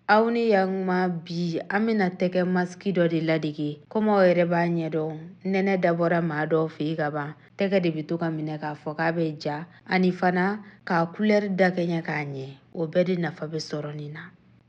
Aw ni yakuma bi an bɛna tɛgɛ masiki dɔ de ladege. Komi aw yɛrɛ b'a ɲɛdɔn, nɛnɛ dabɔra maa dɔw fɛ yen ka ban, tɛgɛ de bɛ to ka minɛ k'a fɔ k'a bɛ ja, ani fana k'a kulɛri dakɛɲɛ k'a ɲɛ. O bɛɛ de nafa bɛ sɔrɔ nin na.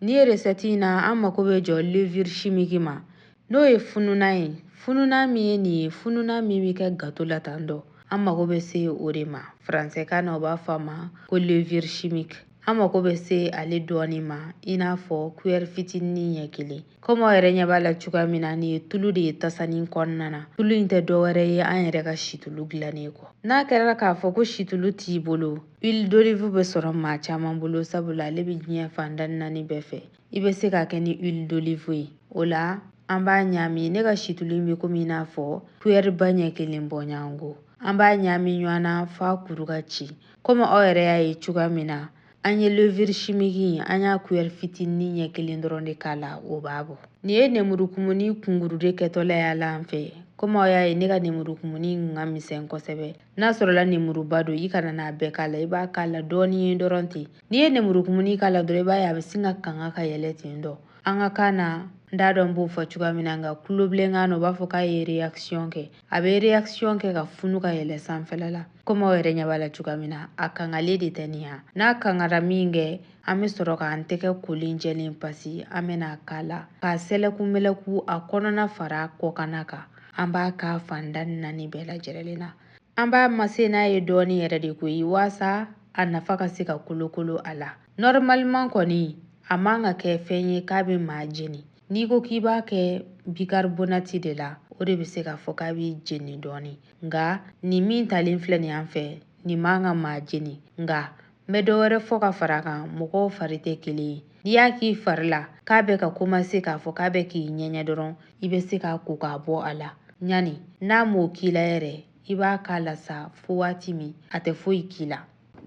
Ni ye recette in na, an mako bɛ jɔ levure chimique ma, n'o ye fununan ye. Fununan min ye nin ye, fununan min bɛ kɛ gato la tan dɔ, an mako bɛ se o de ma. Faransɛkan na u b'a fɔ a ma ko levure chimique. An mako bɛ se ale dɔɔni ma, i n'a fɔ cuillère fitinin ɲɛ kelen. Komi aw yɛrɛ ɲɛ b'a la cogoya min na, nin ye tulu de ye tasanin kɔnɔna na. Tulu in tɛ dɔwɛrɛ ye an yɛrɛ ka situlu dilannen kɔ. N'a kɛra k'a fɔ ko situlu t'i bolo, huile d'olive bɛ sɔrɔ maa caman bolo, sabula ale bɛ diɲɛ fan da naani bɛɛ fɛ. I bɛ se k'a kɛ ni huile d'olive ye. O la an b'a ɲaami. Ne ka situlu in bɛ komi i n'a fɔ cuillère ba ɲɛ kelen bɔɲɔgɔnko. An b'a ɲaami ɲɔgɔn na f'a kuru ka ci. Komi aw yɛrɛ y'a ye cogoya min na, an ye levure chimique in, an y'a cuillère fitinin ɲɛ kelen dɔrɔn de k'a la, o b'a bɔ. Nin ye lemurukumuni kunkuru de kɛtɔla ye a la an fɛ. Komi aw y'a ye, ne ka lemurukumuni in ka misɛn kosɛbɛ. N'a sɔrɔla lemuruba don, i kana n'a bɛɛ k'a la, i b'a k'a la dɔɔni ye dɔrɔn ten. N'i ye lemurukumuni k'a la dɔrɔn, i b'a ye a bɛ sin ka kanga ka yɛlɛ ten dɔ. An ka kan na, n t'a dɔn n b'o fɔ cogoya min na, nka kulobilenkan na u b'a fɔ k'a ye réaction kɛ. A bɛ réaction kɛ ka funu ka yɛlɛ sanfɛla la. Komi aw yɛrɛ ɲɛ b'a la cogoya min na, a kangalen de tɛ nin ya. N'a kangara min kɛ, an bɛ sɔrɔ k'an tɛgɛ kolen jɛlen pasi, an bɛna k'a la k'a sɛlɛku mɛlɛku a kɔnɔna fara kɔkanna kan. An b'a k'a fan da naani bɛɛ lajɛlen na. An b'a mase n'a ye dɔɔni yɛrɛ de koyi, waasa a nafa ka se ka kolokolo a la. Normalement kɔni, a man ka kɛ fɛn ye k'a bɛ maa jeni. N'i ko k'i b'a kɛ bicarbonate de la, o de bɛ se k'a fɔ k'a b'i jeni dɔɔni. Nka nin min talen filɛ nin yan fɛ, nin man ka maa jeni. Nka n bɛ dɔ wɛrɛ fɔ ka fara a kan, mɔgɔw fari tɛ kelen ye. N'i y'a k'i fari la k'a bɛ ka commencer k'a fɔ k'a bɛ k'i ɲɛɲɛ dɔrɔn, i bɛ se k'a ko k'a bɔ a la. Ɲani n'a m'o k'i la yɛrɛ, i b'a k'a la sa fo waati min a tɛ foyi k'i la.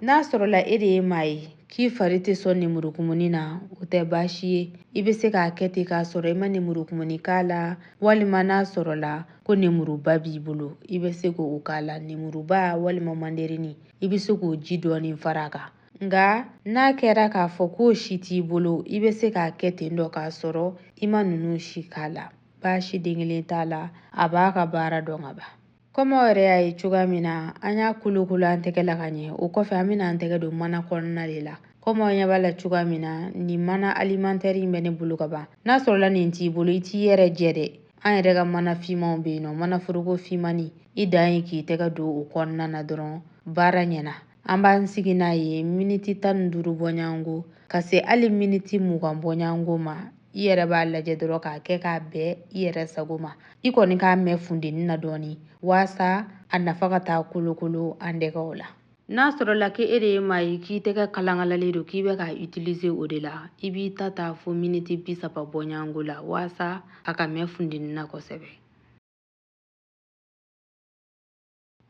N'a sɔrɔla e de ye maa ye k'i fari tɛ sɔn lemurukumuni na, o tɛ baasi ye. I bɛ se k'a kɛ ten k'a sɔrɔ i ma lemurukumuni k'a la, walima n'a sɔrɔla ko lemuruba b'i bolo, i bɛ se k'o k'a la. Lemuruba walima manderini, i bɛ se k'o ji dɔɔni fara a kan. Nka n'a kɛra k'a fɔ k'o si t'i bolo, i bɛ se k'a kɛ ten dɔ k'a sɔrɔ i ma ninnu si k'a la. Baasi den kelen t'a la, a b'a ka baara dɔn ka ban. Komi aw yɛrɛ y'a ye cogoya min na, an y'a kolokolo an tɛgɛ la ka ɲɛ. O kɔfɛ an bɛna an tɛgɛ don mana kɔnɔna de la. Komi aw ɲɛ b'a la cogoya min na, nin mana alimentaire in bɛ ne bolo ka ban. N'a sɔrɔla nin t'i bolo, i t'i yɛrɛ jɛ dɛ. An yɛrɛ ka mana finmanw bɛ yen nɔ, mana foroko finmani, i dan ye k'i tɛgɛ don o kɔnɔna na dɔrɔn, baara ɲɛna. An b'an sigi n'a ye miniti 15 bɔɲɔgɔnko, ka se hali miniti 20 bɔɲɔgɔnko ma. I yɛrɛ b'a lajɛ dɔrɔn k'a kɛ k'a bɛn i yɛrɛ sago ma. I kɔni k'a mɛn funteni na dɔɔni, waasa a nafa ka taa kolokolo an tɛgɛw la. N'a sɔrɔla k'e de ye maa ye k'i tɛgɛ kalankalalen don, k'i bɛ k'a utiliser o de la, i b'i ta ta fo miniti 30 bɔɲɔgɔnko la, waasa a ka mɛn funteni na kosɛbɛ.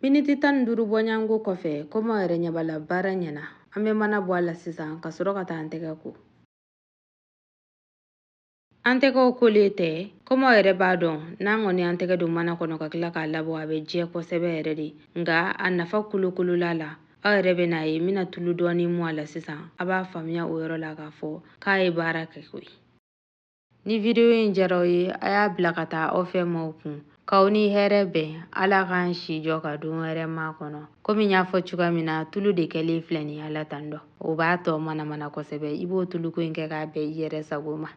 Miniti 15 bɔɲɔgɔnko kɔfɛ, komi aw yɛrɛ ɲɛ b'a la, baara ɲɛna. An bɛ mana bɔ a la sisan ka sɔrɔ ka taa an tɛgɛ ko. An tɛgɛw kolen tɛ, komi aw yɛrɛ b'a dɔn, n'an kɔni y'an tɛgɛ don mana kɔnɔ ka tila k'a labɔ, a bɛ jɛ kosɛbɛ yɛrɛ de. Nka a nafa kolokolola la, aw yɛrɛ bɛ n'a ye, n bɛna tulu dɔɔni mu a la sisan. A b'a faamuya o yɔrɔ la k'a fɔ k'a ye baara kɛ koyi. Ni video in diyara aw ye, a y'a bila ka taa aw fɛ maaw kun. K'aw ni hɛrɛ bɛn, Ala k'an si jɔ ka don wɛrɛ makɔnɔ. Komi n y'a fɔ cogoya min na, tulu de kɛlen filɛ nin ye Ala tan dɔ. O b'a tɔ manamana kosɛbɛ. I b'o tuluko in kɛ k'a bɛn i yɛrɛ sago ma.